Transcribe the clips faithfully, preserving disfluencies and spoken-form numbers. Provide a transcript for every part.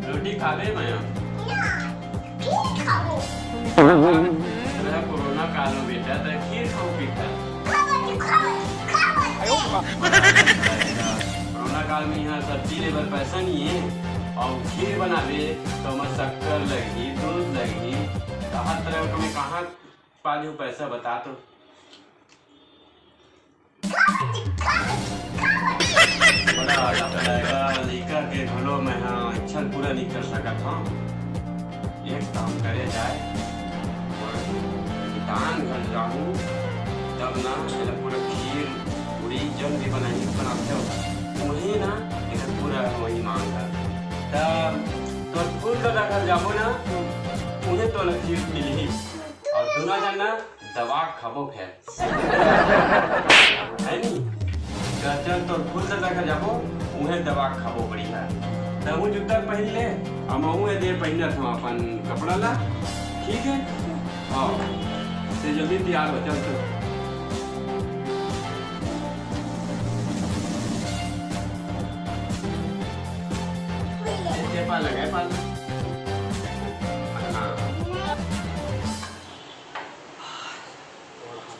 रोटी खाबे मैं? ना, खीर खाबो। तेरा कोरोना काल में बेटा, तेरा खीर खाऊं बेटा। खाबो, खाबो, खाबो। कोरोना काल में यहाँ सब्जी ले बर पैसा नहीं है और खीर बनाबे तो ओमा शक्कर लगही, दूध लगही। कहा तरह में कहाँ पा लिहूं पैसा, बता तो। बड़ा लफड़ा हे, लइका के घलो मैं हा इच्छा पूरा नहीं कर सकत हूँ। एक काम करे जाए, और दान घर जाऊँ, तब ना एला पूरा खीर पूरी जन भी बनाई बनाते हो, वही ना एकर पूरा वही मांग है। तब तो फूल दादा घर जाबो ना, उन्हें तो ना खीर मिलही, और दूना जन ना दबा खाबो फेर। है नी? त चल तोर फूल दादा घर जाबो, उहे दबा खाबो बढ़िया। तहूँ जूता पहिन ले, अउ महूँ ए दे पहिनत हूँ अपन कपड़ा ला। ठीक है? हाँ। ते जल्दी तैयार हो, चल तू। ए, ए पाल लगा, ए पाल। हाँ।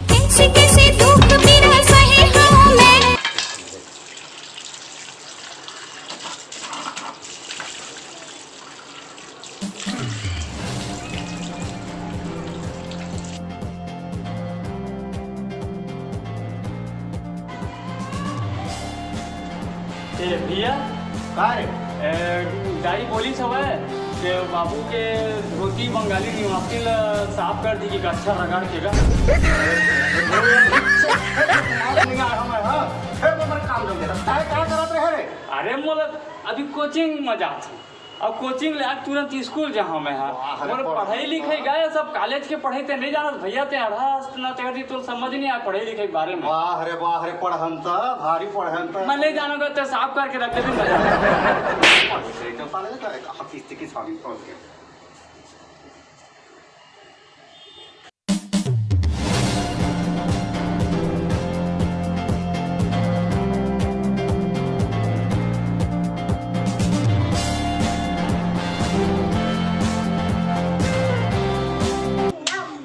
कैसे कैसे दुख पीरा सहे हूँ मैं। ए भैया, का रे? ए, दाई बोलिस हवय के बाबू के धोती बंगाली निवासी ल साफ कर दी कि कच्छा रगड़ के गा। नहीं आय हवय, हाँ। फेर ओकर काम जम जाही। तैं का करत रहे रे? अरे मोला अभी कोचिंग म जात हूँ। अब कोचिंग ले आज तुरंत स्कूल जाहूं मैं हा। वाह रे, मोर पढ़-, पढ़ाई लिखाई गा, सब कॉलेज के पढ़ाई ते नहीं जानत भैया, ते अढ़ा ना ते कती तोर समझ नहीं आय पढ़ाई लिखाई के बारे में। वाह रे, वाह रे, पढ़हन त, भारी पढ़हन त। मैं नहीं जानूंगा, ते साफ करके रख दे भी मजा। पढ़ ले, तो साले का हकीस के साबित पहुंच गया।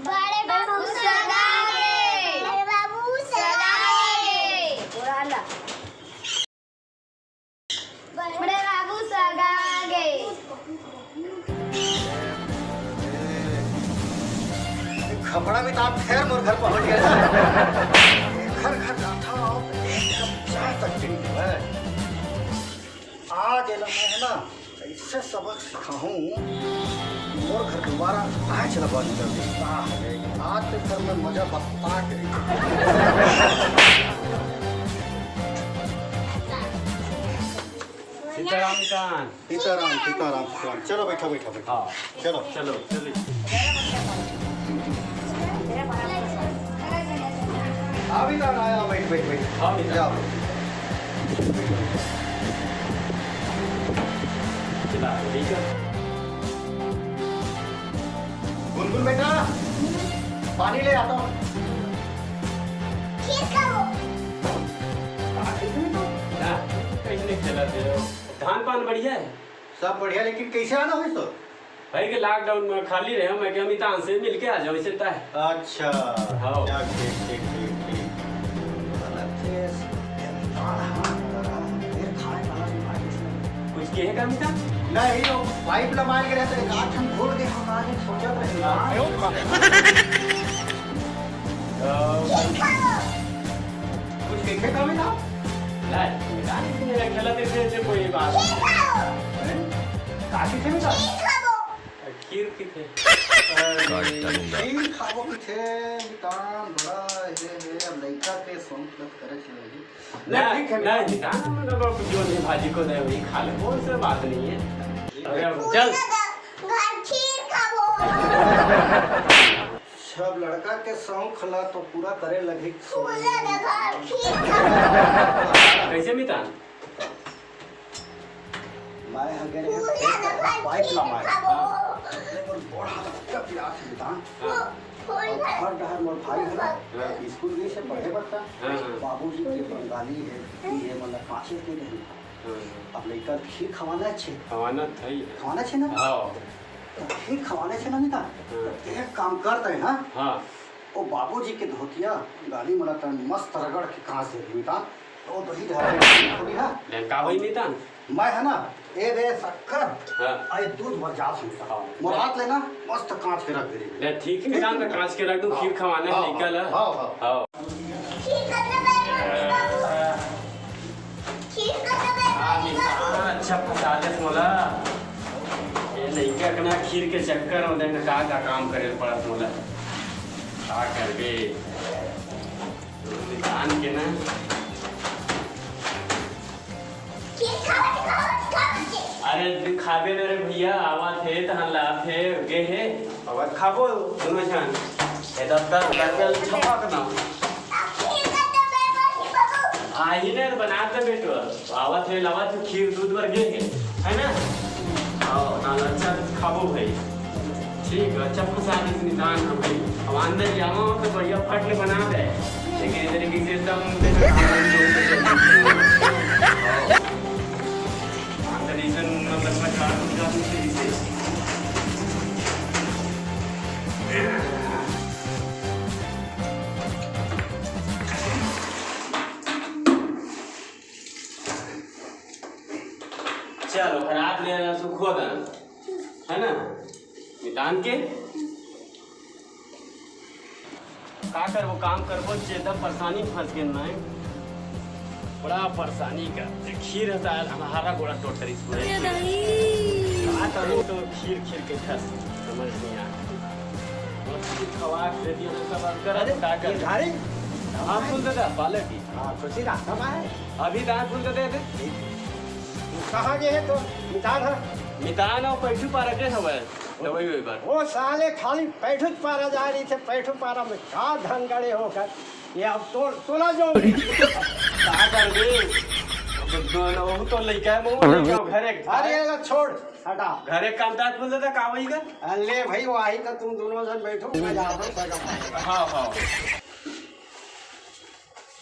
बड़े बाबू सगा गे। बड़े बाबू सगा गे। बड़े बाबू सगा गे। खपड़ा में तो आप खैर मोर घर पहुंच गए ना। घर घर जाता और एक कप चाय तक नहीं हुआ है। आज एला मैं है ना, ऐसे सबक सिखाहूं, मोर घर दोबारा आए चला बंद कर दे। आज तो घर में मजा बता के रही। सीताराम कान। सीताराम, सीताराम, सीताराम। चलो, बैठो, बैठो, बैठो। हाँ। चलो। चलो, चलो। अभी तक आया, बैठ, बैठ, बैठ। हाँ, बेटा। जाओ। चला, ठीक है। गुनगुन बेटा, पानी ले आता हूँ। ठीक है वो। ना, कैसे खेला थे? धान पान बढ़िया है? सब बढ़िया, लेकिन कैसे आना हुई तो? भाई के लॉकडाउन में खाली रहे, मैं के अमिताभ से मिलके आ जाओ, इसे तय। अच्छा। हाँ। चल, ठीक, ठीक, ठीक, ठीक। गलत है। फिर खाए वाला भी बाकी से। कुछ कहे का अमिताभ? नहीं, वो पाइप लमाए के रहते, एक आठ हम घोल के हम आगे सोचत रहे। हाँ। अ, कुछ देखे का भी ना? नहीं, नहीं, नहीं, खेला देखे थे, कोई बात नहीं। हैं? काफी थे ना? खीर की थे। अरे, खीर खाबो की थे, मितान बड़ा ये है, अब लइका के शौक लग करे चलेगी। नहीं, नहीं, ठीक है, नहीं, मितान। मितान, हम लोग अब जो भी भाजी को दे, वही खा ले, कोई से बात नहीं है। अरे, अब चल। घर खीर खाबो। सब लड़का के शौक ला तो पूरा करे लगी। पूरा देखा, खीर खाबो। कैसे मितान? मैं हगे रहे पूरा देखा, पाइप खीर ला मारे। खाबो। पढ़ा तक का पिरात हे बेटा। हाँ। अउ हर डहर मोर भाई हे ना, हाँ। स्कूल गइस हे पढ़े बर त, हाँ, हाँ। बाबूजी के बंगाली हे, ये मतलब पाछे के नहीं। हाँ। अब लइका ल खीर खवाना हे। खवाना त हे ही हे। खवाना हे ना? हाँ। त खीर खवाना हे ना, मितान? हाँ। त एक काम करते हैं, हाँ? हाँ। ओ बाबूजी के धोतिया गाली मला तन मस्त रगड़ के कांच दे दे, मितान। ओ दही धरा है, थोड़ी है। ले, का होई, मितान? मैं है ना, ए दे शक्कर, हाँ। आ ये दूध बर जात हूँ, मितान। हाँ। मोर हाथ लेना, मस्त कांच के रख दे। ले, ठीक है, मितान, तो कांच के रख दूँ, हाँ, खीर खवाना हे, हाँ, निकल। हाँ, हाँ, हाँ। हाँ। हाँ, मितान, अच्छा फंसा देस मोला। ये लइका के ना खीर के चक्कर में देख का, का काम करे पड़त मोला। का करबे? मितान के ना। अरे, तू खाबे ना रे भैया, आवत हे, तहन लात हे, गे हे। आवत खाबो, दुनो झन। ए दफ्तर, दफ्तर छपक ना। आही ने बना दे बेटवा। आवत हे, लावत हे, खीर दूध बर गे हे, है ना? आओ, ना अच्छा खाबो भाई। ठीक है, अच्छा फंसा दीस मितान ह भाई। अब अंदर जावा तो बढ़िया फट ले बना दे। लेकिन इधर की system अंदर इधर मतलब मैं काम कर दूँ इसे। चलो, रात ले रहा सुखो दन, है ना? मितान के का करबो, काम करबो, जे एकदम परेशानी फंस गेन मैं। बड़ा परेशानी का, जे खीर हता हमारा गोड़ा टोटरी पूरे। अरे दाई। का करूँ तो खीर, खीर के खस, समझ नहीं आ। बस खीर खवा के दे दिया ना, सब अंदर अरे, का कर? ये झाड़ी? हाँ, सुन दादा, पालक की। हाँ, खुशी रास्ता में है। अभी दांत खुल के दे दे। कहाँ गए हैं तो? मितान है। मितान और पैठू पारा के हवे। दवाई वही बात। वो साले खाली पैठू पारा जा रही थे, पैठू पारा में का धन गड़े होकर। ये अब तो, तोला जो। का कर दे? अब दोनों, वो तो लइका है, वो लइका घरे। अरे, ये छोड़, हटा। घरे काम दांत खुल देता, का वही का? अरे भाई, वही तो तुम दोनों जन बैठो, मैं जाता हूँ, सगा। हाँ, हाँ।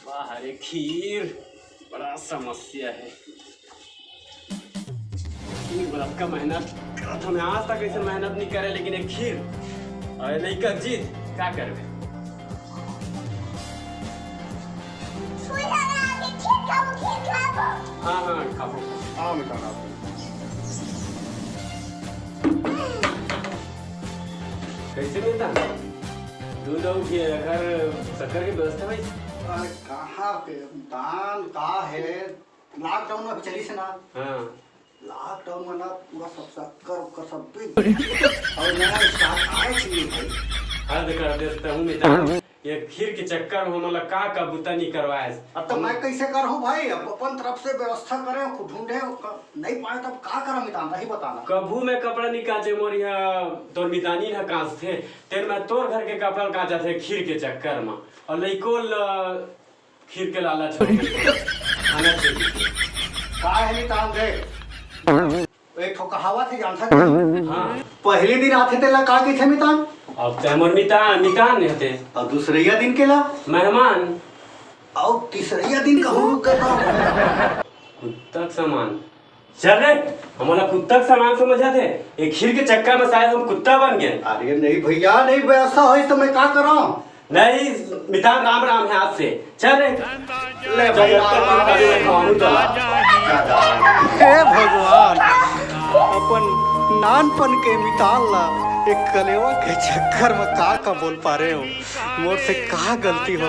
वाह रे खीर, बड़ा समस्या है। इतनी बरस का मेहनत करत हमें, आज तक ऐसे मेहनत नहीं करे, लेकिन एक खीर और लइका जिद, का करबे? हाँ, हाँ, खाबो। हाँ, बेटा, खाबो। कैसे मिलता? दूध और घी, अगर शक्कर के व्यवस्था भाई? अरे, कहाँ पे? दान का है? Lockdown में अभी चलिस ना। हाँ। Lockdown में ना पूरा सब शक्कर उक्कर सब बिक गया। और नया stock आए चाहिए भाई। हद कर देता हूँ मितान। ये खीर के चक्कर में हमला का का बुता नहीं करवाए। अब तो मैं कैसे करहूँ भाई? अब अपन तरफ से व्यवस्था करे, खुद ढूंढे, क-, नहीं पाए तब का करम मितान, नहीं बताना। कभू मैं कपड़ा नहीं काचे मोर यहाँ तोर मितानी ना कांचथे, तेन मैं तोर घर के कपड़ा काचा थे खीर के चक्कर में। और लइको ल खीर के लालच हो गई। खाना चाहिए। का है मितान दे? एक ठो कहावत है, जानता है? हाँ। पहले दिन आथे तेला का कहिथे मितान? अब ते मोर मितान, मितान नहीं होते। और दूसरैया दिन के ला? मेहमान। और तीसरैया दिन कहूँ रुक कर कुत्ता के समान। चल रे, हमला कुत्ता के समान समझत हे। एक खीर के चक्कर में शायद हम कुत्ता बन गए। अरे नहीं भैया, नहीं, वैसा होइस तो मैं का करा? नहीं, मितान राम राम है आज से। चल रे। ले भैया, तो कुत्ता भी नहीं खाऊं तो। हे भगवान, अपन नानपन के मितान ला एक कलेवा के चक्कर में का का बोल पारे हो। मोर से का गलती हो